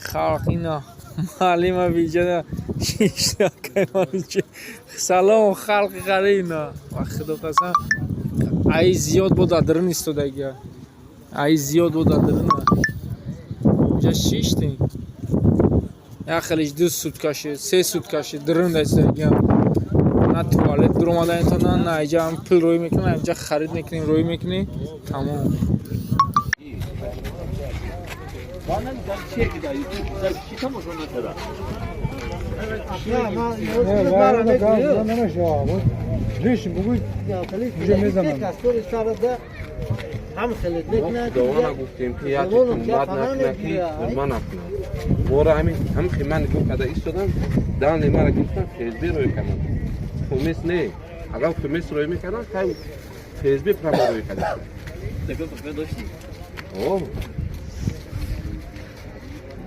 Халқ ина маълима биҷада шишта. Салом, халқи қарина. Ва худо қасам, ай зиёд бо дар дарун истодагия, ай зиёд бо дар даруна. Инҷа шиштем, як хелиш 2 сутка шид, 3 сутка шид, дарун да истодагия. На туалет дуромада метавонанд, на иҷа ҳам пул рӯй мекунанд, инҷа харид мекунем, рӯй мекунем, тамом. Худована гуфтем, ки як тумбат накуна, ки хурма накуна. Мора ҳамин ҳам химан гум када истодам, дани мара гирифтан, ФСБ рӯй кардам. ФМС не. Агар ФМС рӯй мекардан, кай ФСБ прямо рӯй карда. О.